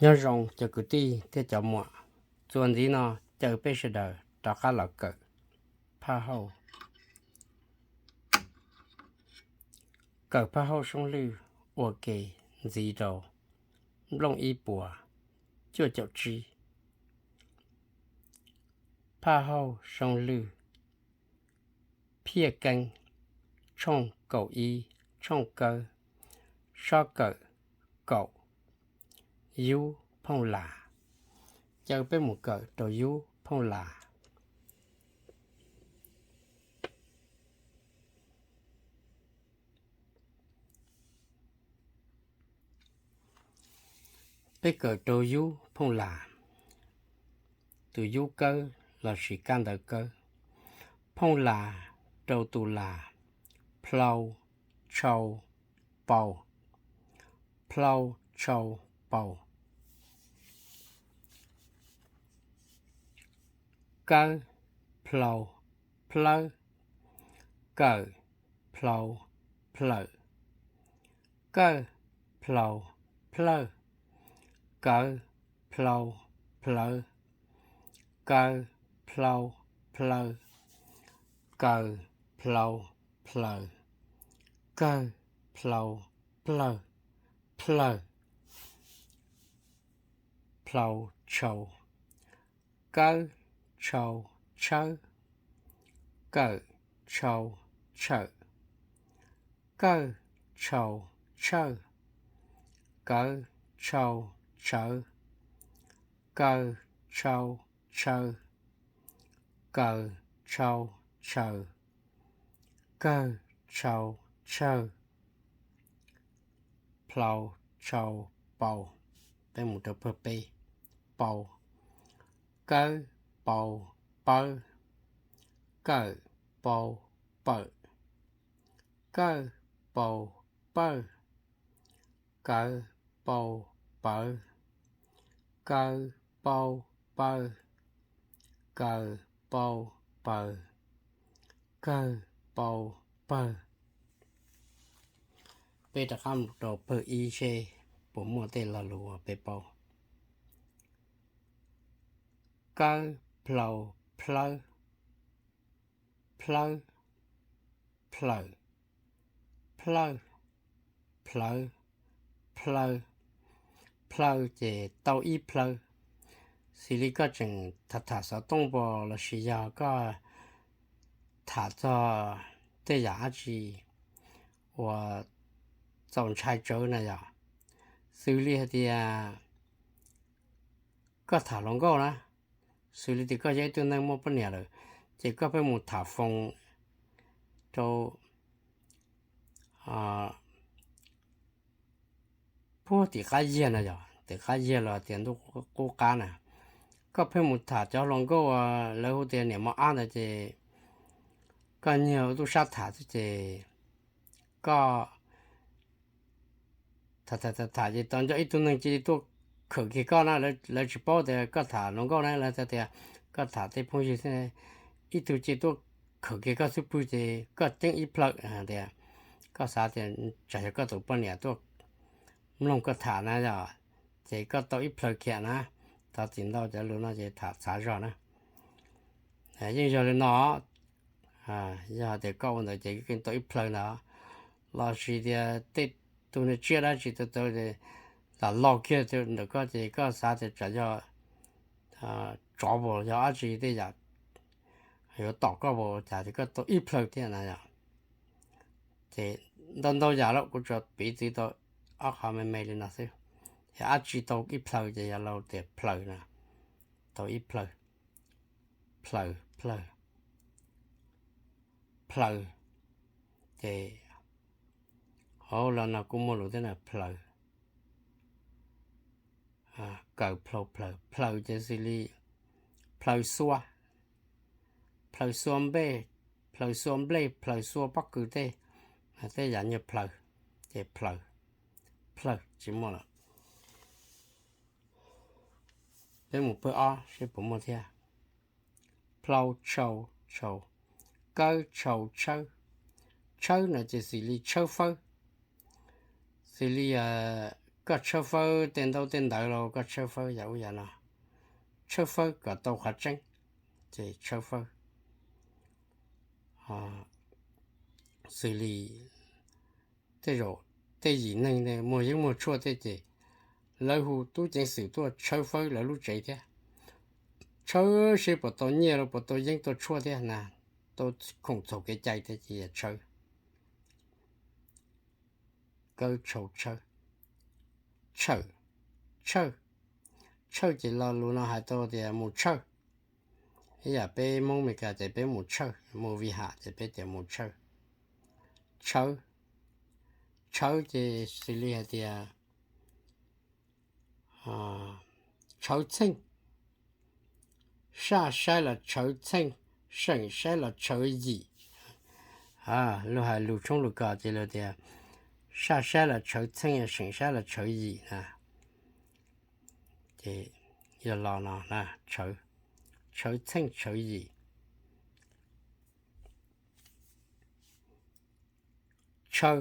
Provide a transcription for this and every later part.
Nyob zoo cov kwv tij thiab cov muam, txuas ntxiv no caw peb sawv daws rov qab los kawm phaj hauj, kawm phaj hauj soob lwj ua ke ntxiv rau nplooj ib puas cuaj caum tsib. Phaj hauj soob lwj, phiaj keeb, tshooj kaum ib, tshooj kawb, sob kawm kaum, yub phooj las. Caw peb mus kawm rau yub phooj las. Peb kawm rau yub phooj las, tus yub kawb lossis kab ntawv kawb. Phooj las rau tus las, plhau, tshau, pau, plhau, tshau, pau. Kawb, plhau, plawb, kawm, plhau, plhawm, kawj, plhau, plhawj, kawv, plhau, plhawv, kaw, plhau, plhaw, kaw, plhau, plhaws, kawg, plhau, plawg, plhawg, plhau, tshau, kawb, tshau, tshawb, kawm, tshau, tshawm, kawj, tshau, tshawj, kawv, tshau, tshawv, kaw, tshau, tshaw, kaw, tshau, tshaw, kawg, tshau, tshawg, plhau, tshau, pau. Peb mus rau pawg peb, pau, kawb, pau, pawb, kawm, pau, pawm, kawj, pau, pawj, kawv, pau, pawv, kaw, pau, paw, kaw, pau, paws, kawg, pau, pawg. Peb rov qab mus rau pawg ib seb puas muaj tej lo lus uas peb paub. Kawb, plhau, plhawb, plhawb, plhawm, plhawj, plhawv, plhaw, plhaw ces tau ib plhaw. Xws li koj tseem tham tham xov tooj pos lossis yog koj tham txog tej yam dab tsi uas txaus ntshai tsawv na yom, xws li hais tias koj tham hluas nkauj na, xws li tias koj yog ib tug neeg muaj poj niam lawm, ces koj pheej mus tham foos rau puag tim qab yiag na yom, tim qab yiag los tias ntuj qub qab na, koj pheej mus tham cov hluas nkauj lawv hu tias niam mos ab ntawd ces koj nyiag tub sab tham xwb ces koj tham tham tham tham ces tau nco ib tug neeg cia li tuaj khawm kiag koj na, lawv tsis paub tias koj tham hluas nkauj na, lawv tias koj tham tej phooj ywg xwb, ib tug cia li tuaj khawm kiag koj xub pwg ces koj ceeb ib plhaw tias koj xav tias tsam yog koj tus poj niam tuaj mloog koj tham na yom, ces koj tau ib plhaw kiag na. Thov txim ntau cov lus no ces tham txhav zog na. Yeej yog li no, yog tias koj ua ntawd ces koj tau ib plhaw ntawd, lossis tias tej tug niag tsiaj dab tsi tau tau lam los kiag ntawm koj ces koj xav tias tsam yog tsov puas yog dab tsi tej yam yuav tom koj puas cas ces koj tau ib plhaw thiab na yom. Ces ntau ntau yam lawm kuv tsuas piv txwv tau ob qho me me li no xwb. Yog dab tsi tau ib plhaw ces yog lus tias plhaw na, tau ib plhaw, plhaw, plhaw, plhaw. Ces hauv los no kuj muaj lus thiab na, plhaw, kaw, plhau, plhaw, plhaw ces xws li plhaw xua, plhaw xua nplej, plhaw xua nplej, plhaw xua pob kws tej, tej yam nyuag plhaw, ces plhaw, plhaw tsis muaj lawm. Peb mus pawg ob seb puas muaj thiab. Plhau, tshau, tshau, kawb, tshau, tshawb, tshawb no ces xws li tshawb fawb, xws li koj tshawb fawb tej ntaub tej ntawv los koj tshawb fawb yam ub yam no, tshawb fawb kom tau qhov tseeb, ces tshawb fawb. Xws li tej zaum tej yim neeg muag yeeb muag tshuaj tej ces lawv hu tub ceev xwm tuaj tshawb fawb lawv lub tsev thiab, tshawb seb puas tau nyiaj los puas tau yeeb tau tshuaj thiab na, tau khoom txhaum kev cai thiab ces yog tshawb. Kawb tshau tshawb. Tshawj, tshawj, tshawj ces lo lus no hais tau tias mus tshawj. Ib yam peb Hmoob Meskas ces peb mus tshawj, mus vi ham ces peb tias mus tshawj. Tshawb, tshawb ces xws li hais tias tshawb txheej, saj saib los tshawb txheej, seem saib los tshawb yim. Luag hais lus tshoob lus kos ces luag tias saj saib los tshawb txheej, seem saib los tshawb yim na. Ces yog lo no, tshawb txheej tshawb yim. Tshaw,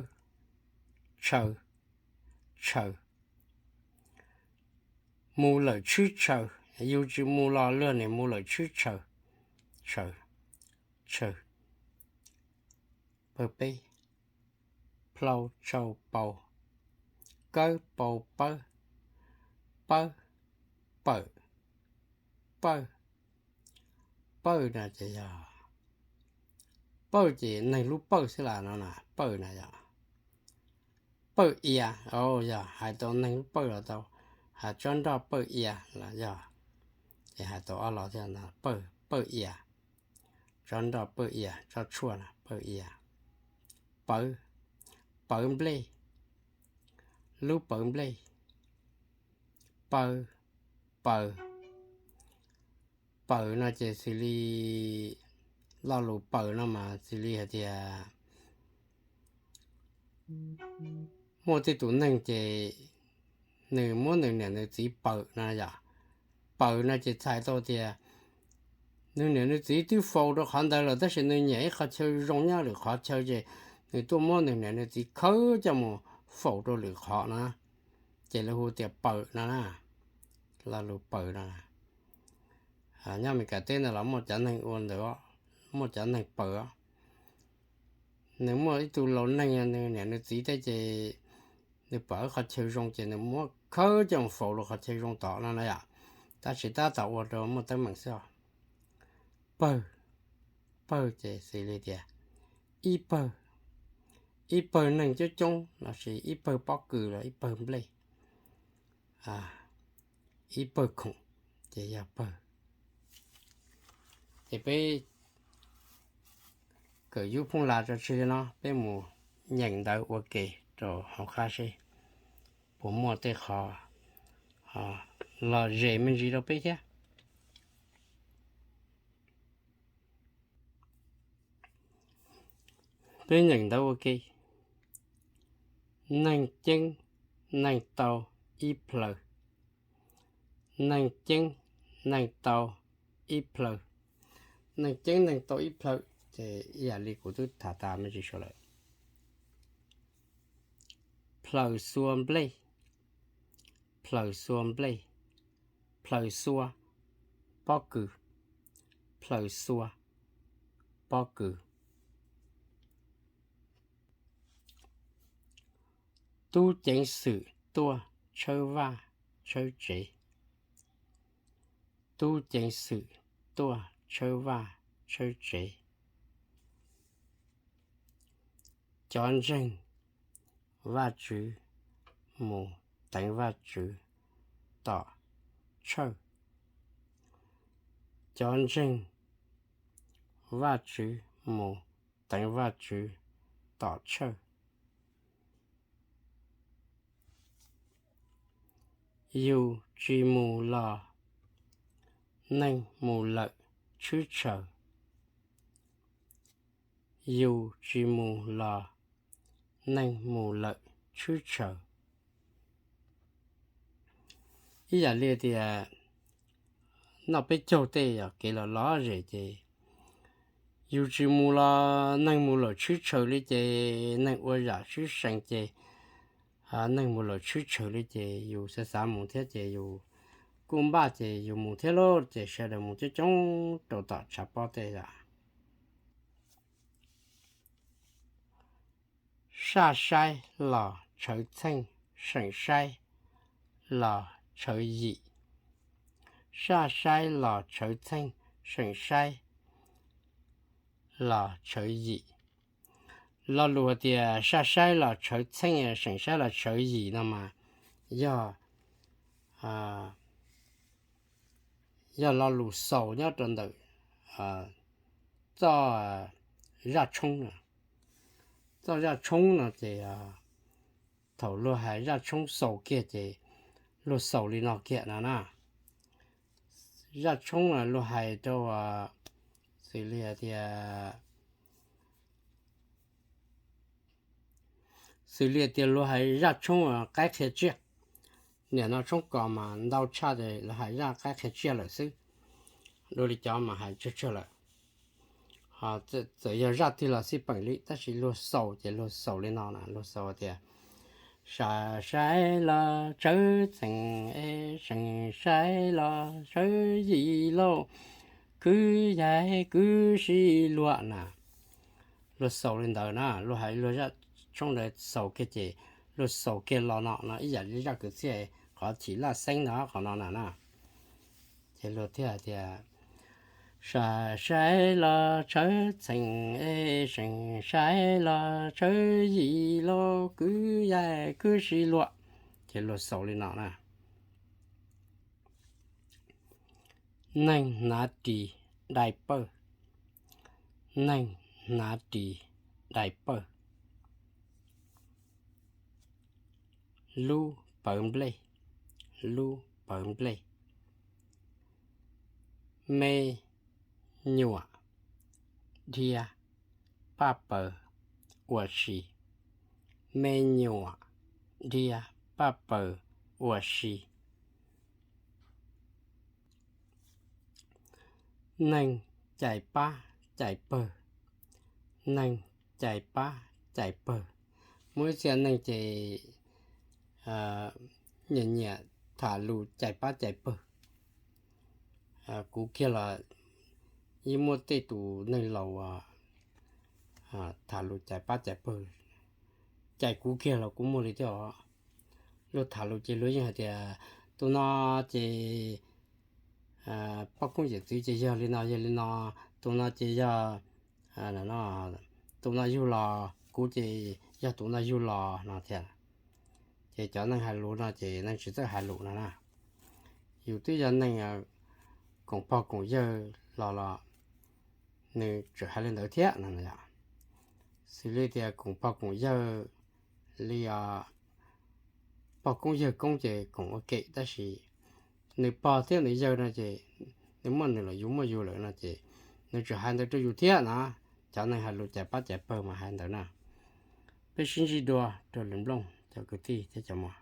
tshaw, tshaw. Mus lawm tshwj tshaw, yus tsis mus los luag nim mus lawm tshwj tshaw, tshaw, tshaw. Pawg peb, plhau tshau pau, kawb pau pawb, pawb, pawm, pawj, pawj no ces yog pawj ces neeg lub pawj xwb las no na, pawj no yog pawj ia, yog hais tau neeg lub pawj los tau, hais tsob nroj pawj ia los yog, ces hais tau ob los thiab, pawj, pawj ia, tsob nroj pawj ia, tsob tshuaj na pawj ia. Pawv, pawv nplej, lub pawv nplej. Paws, paws, paws no ces xws li lo lus paws no mas xws li hais tias muaj tej tus neeg ces nws muab nws niam nws txiv pawm no yom. Pawm no ces txhais tau tias nws niam nws txiv twb faus rau qhov ntawd lawm tab sis nws nyiam ib qhov chaw zoo nyob lwm qhov chaw ces nws tuaj muab nws niam nws txiv khawb coj mus faus rau lwm qhov na, ces lawv hu tias pawm no na. Lo lus pawm no, nyob Amelikas teb ntawd los muaj cov neeg ua ntawd, muaj cov neeg pawm. Nws muaj ib tug laus neeg nws niam nws txiv tej ces nws pom ib qhov chaw zoo ces nws muab khawb coj mus faus rau qhov chaw zoo tod no na yom. Tab sis tab tom ua rau muaj teeb meem xwb os. Pawg, pawg ces xws li tias ib pawg, ib pawg neeg coob coob lossis ib pawg pob kws los ib pawg nplej, ib pawg khoom, ces yog pawg. Ces peb kawm yub phooj las tso tseg li no, peb mus nyeem ntawv ua ke rau hauv qab seb puas muaj tej qho lom zem me ntsis rau peb thiab. Peb nyeem ntawv ua ke. Neeg ceeb neeg tau ib plhaw. Neeg ceeb neeg tau ib plhaw. Neeg ceeb neeg tau ib plhaw, ces ib yam li kuv twb tham tas me ntsis saud lawm. Plhaws xua nplej, plhaws xua nplej, plhaws xua pob kws, plhaws xua pob kws. Tub ceev xwm tuaj tshawb vaj tshawb tsev. Tub ceev xwm tuaj tshawb vaj tshawb tsev. Cov ntseeg Vajtswv mus teev Vajtswv tom tshawj. Cov ntseeg Vajtswv mus teev Vajtswv tom tshawj. Yus tsis mus los neeg mus lawm tshwj tshaw. Yus tsis mus los neeg mus lawm tshwj tshaw. Ib yam li tias noj peb caug tej yog kev lom lom zem ces yus tsis mus los neeg mus lawm tshwj tshaw li ces neeg ua zam sib seev ces neeg mus lawm tshwb tsawv li ces yus xav xav mus thiab ces yus kuj npaj ces yus mus thiab lauj, ces sawv daws mus coob coob rau tom tshav pob tej yom. Saj saib los tshawv txheej, seem saib los tshawv yim. Saj saib los tshawv txheej, seem saib los tshawv yim. Lo lus tias saj saib los tshawv txheej, seem saib los tshawv yim no mas yog, yog lo lus xaus nyob rau ntawm txoj zaj tshoob. Txoj zaj tshoob no ces thaum luag hais zaj tshoob xaus kiag ces luag xaus li no kiag no na. Zaj tshoob luag hais rau, xws li tias, xws li tias luag hais zaj tshoob qaib qhia tsiaj. Niam no tshoob kos mas ntau tshaj ces luag hais zaj qaib qhia tsiaj lawm xwb. Dua li cov mas hais tsawg tsawg lawm. Ho txawm yog zaj twg los xij peem li, tab sis luag xaus ces luag xaus li no na, luag xaus tias, saj saib los tshawv txheej, seem saib los tshawv yim lauj, kwv yaig kwv sib luag na. Luag xaus li ntawd na, luag hais luag zaj tshoob ntawd xaus kiag ces luag xaus kiag los no no ib yam li zaj kwv txhiaj qhov chim laj xeeb no qhov no na na. Ces luag thiaj hais tias, saj saib los tshawv txheej, seem saib los tshawv yim lauj, kwv yaig kwv sib luag. Ces luag xaus li no na. Neeg hnav ris dai pawg. Neeg hnav ris dai pawg. Lub pawv nplej. Lub pawv nplej. Me nyuam dhia paj paws ua si. Me nyuam dhia paj paws ua si. Neeg cais pab cais pawg. Neeg cais pab cais pawg. Muaj ib txhia neeg ces nyiam nyiam tham lus cais pab cais pawg. Kuv kiag los yeej muaj tej tus neeg laus tham lus cais pab cais pawg, cais kuv kiag los kuj muaj li thiab os. Luag tham lus ces luag yeej hais tias tus no ces poj koob yawm txwv ces yog li no yog li no, tus no ces yog tus no yug los, kuv ces yog tus no yug los no thiab. Ces cov neeg hais lus no ces neeg tsis txawj hais lus no na. Yus twb yog neeg koom pog koom yawg los los nws tseem hais li ntawd thiab no yom. Xws li tias koom pog koom yawg li pog koob yawg koob ces koom ua ke, tab sis nws pog thiab nws yawg no ces nws muaj nws lawm yus muaj yus lawm no ces nws tseem hais ntawd rau yus thiab na. Cov neeg hais lus cais pab cais pawg mas hais ntawd na. Peb sib ntsib dua rau lwm nplooj cov kwv tij thiab cov muam.